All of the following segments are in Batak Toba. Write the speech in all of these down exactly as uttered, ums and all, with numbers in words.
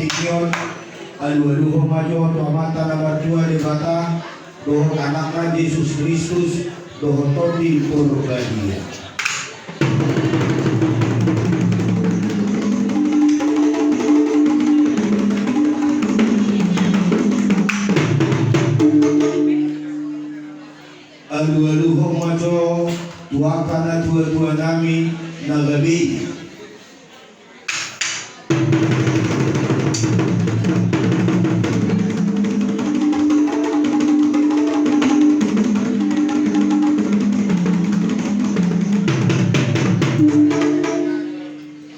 Tingki on, alualuhon ma jo tu Amanta na martua Debata, dohot Anakna Jesus Kristus, dohot Tondi Porbadia. Alualuhon ma jo tu angka natuatuanami na gabe i.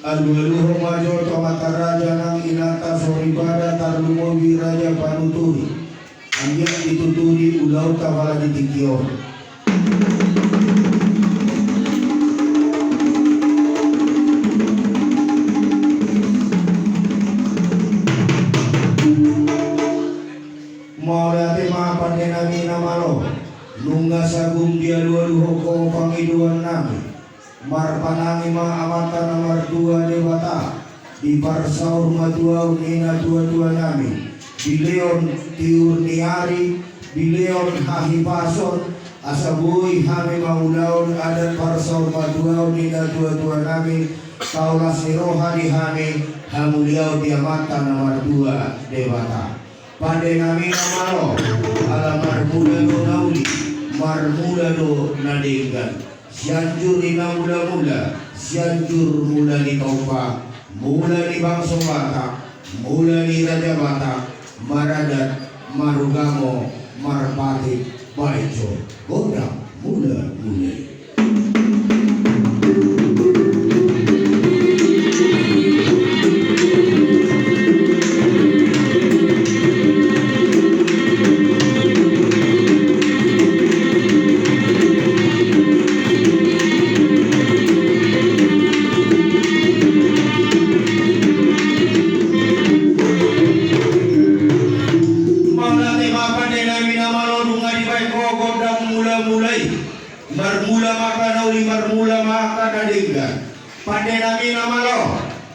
Alualuhon ma jo tu amanta raja nang inanta soripada tarlumobi raja panuturi. Anggiat dituturi ulaonta apala di tingki on. Mauliate ma pandenami na malo, nunga sagung dialualuhon ho pangidoannami. Marpanangi ma Amanta na martua Debata, di parsaurmatuaon ni natuatuanami, dilehon tiur ni ari, dilehon hahipason, asa boi hami mangulahon adat parsaurmatuaon ni natuatuanami, taulas ni roha di hami, hamuliaon di Amanta na martua Debata. Pandenami na malo, ala marmula do na uli, marmula do na denggan. Sianjur ni na mulamula, Sianjur mula ni tompa, mula ni bangso Batak, mula ni raja Batak, maradat, marugamo, marpatik, baen jo gondang mulamula i. Mauliate ma pandenami na malo, nunga dibaen ho gondang mulamula i. Marmula ma angka na uli, marmula ma angka na denggan. Pandenami na malo,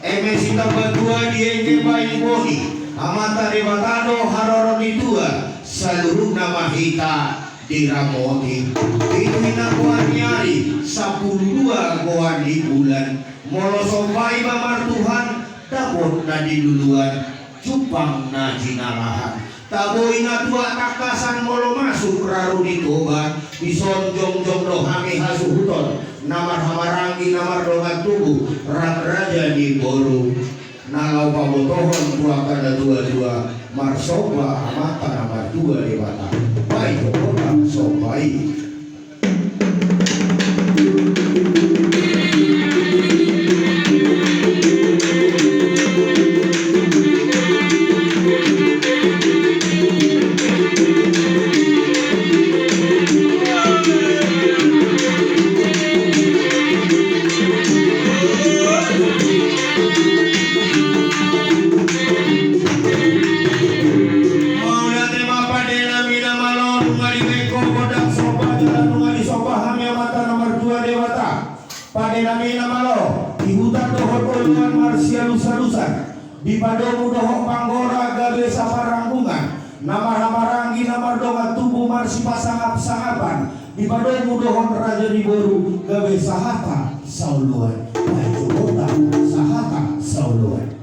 eme sitambatua di ende baing bohi, Amanta Debata do haroro ni tua, saluhutna ma hita diramoti. Pitu hita goar ni ari, sampulu dua goar ni bulan. Molo somba iba martuhan, dapot na niluluan, jumpang na jinalahan. Tabo i na tuak tangkasan, molo masuk raru ni Toba, dison jongjong do hami hasuhuton, na marhahamaranggi na mardongan tubu, rap raja ni boru. Na laho pabotohon tu angka natuatua, marsomba Amanta na martua Debata. Baen jo gondang somba i. Mauliate ma pandenami na malo, nunga dibaen ho gondang somba jala nunga disomba hami Amanta na martua Debata. Pandenami na malo, di huta dohot oloan marsialusalusan, dipadomu dohot panggora gabe saparanggungan, na marhahamaranggi na mardongan tubu marsipasangapsangapan, dipadomu dohot raja ni boru gabe sahata saoloan. Baen jo gondang sahata saoloan.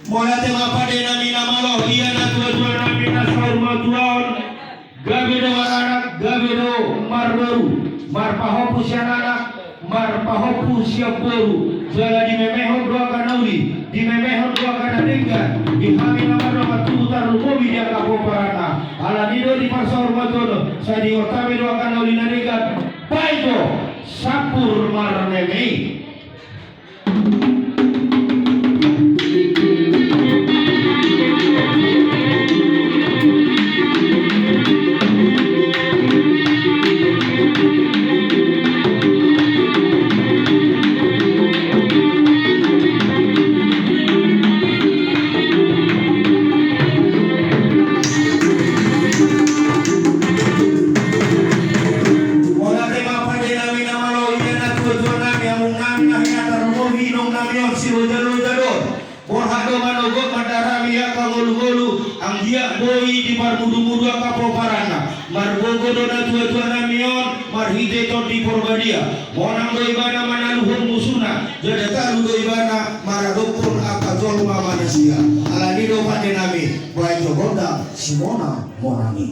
Mauliate ma pandenami na malo, ia natuatuanami na saurmatuaon. Gabe do maranak, gabe do marboru, marpahompu sian anak, marpahompu sian boru, jala dimemehon do angka na uli, dimemehon do angka na denggan, di hami na mardongan tubu tarlumobi di angka pomparanna, alani do di parsaurmatuaon, sai diingot hami do angka na uli na denggan, baen jo sampur marmeme i. do natuatua nami on marhite Tondi Porbadia. Monang do ibana manaluhon musuna, jala talu do ibana maradophon angka jolma manisia. Alani do pande nami, baen jo gondang simonangmonang i.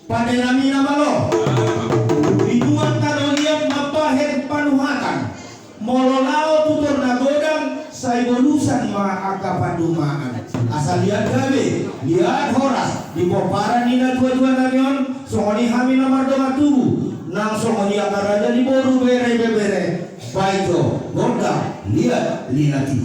Pande nami na malo. Di nuan tano liat mambahen panuhatan. Molo laho tu tor na godang, sai bolusan ma angka pandumaan. Asa liat gabe, liat horas, di pomparan ni natuatua nami on, songon i hami na mardongan tubu, nang songon i angka raja ni boru, bere, ibebere, baen jo gondang liat liat i.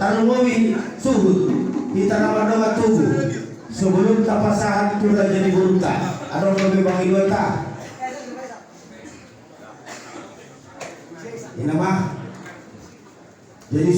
Tarlumobi suhut hita na mardongan tubu, sebelum tapasahat tu raja ni borunta, adong dope pangidoanta. Inna ma. Jadi,